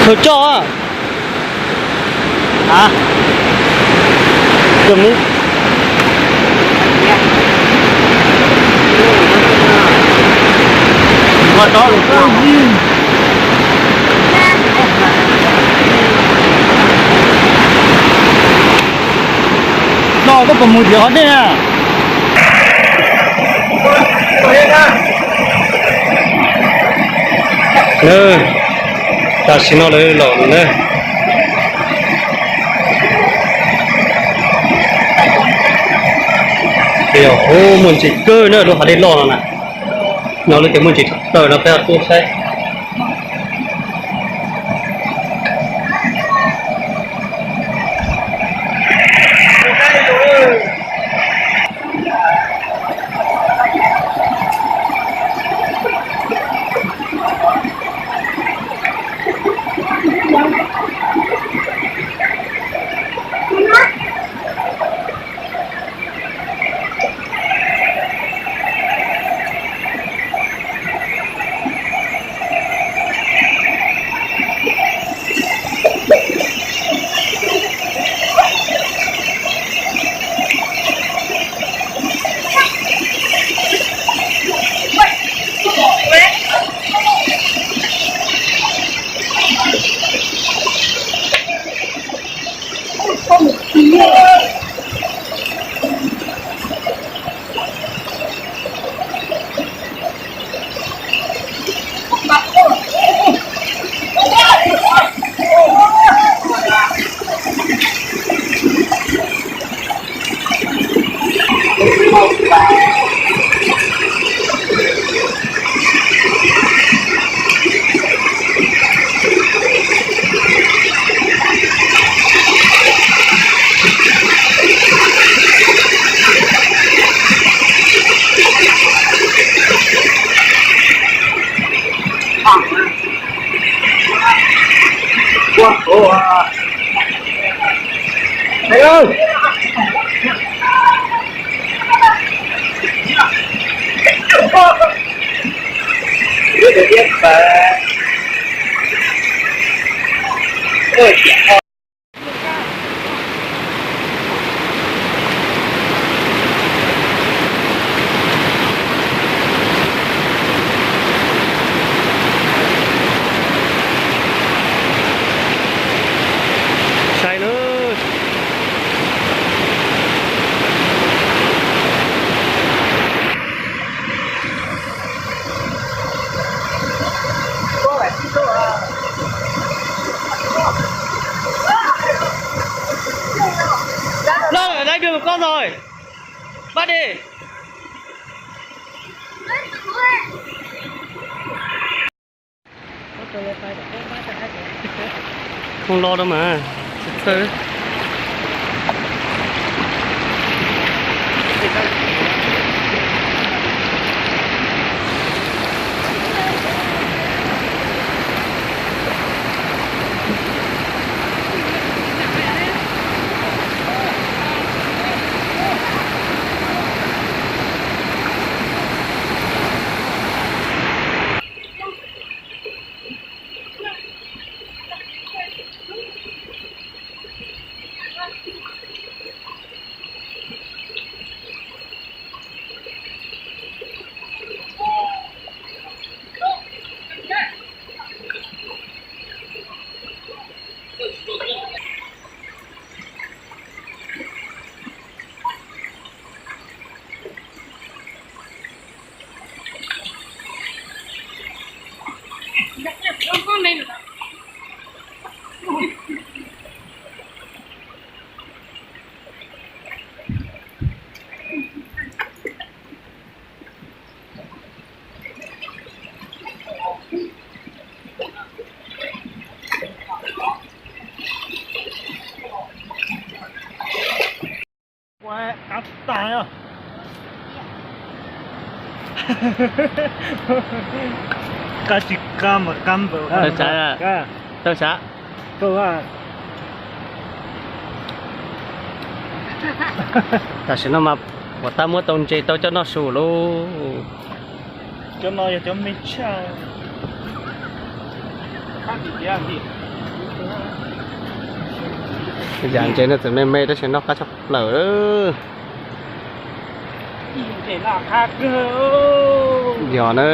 Tus coj a. No koj puas mus tias qhov dej na? Tam sim no lawv los na. Yog muaj ntsis kawg na lub hav dej loj no na. No lub tias muaj ntsis taw no peb tuaj saib. Sai na. Lawv lawv daj dwg koj ntag. Pab di. Khoob loj da mas, txawj. Ua, kab tsis tag os. Kab tsis kab mas kab npaum. Tau sav, tau sav. Tam sim no mas puas tab muab tau ntses tau coj noj su lauj? Cov no yog cov me tshaj. Yam ntses no txawm me me tab sis noj qab tshaj plaws. Yog na,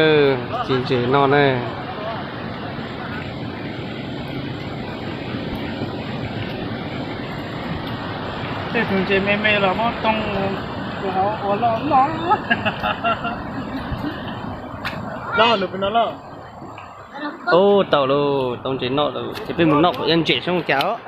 ci ntses noj na. Tej tug ntses me me los muab too ua loj loj. Loj lus peb no loj. Ub, tau lauj, tau ntses noj lawm ces peb mus noj kuv iab ntses seb zoo cas os.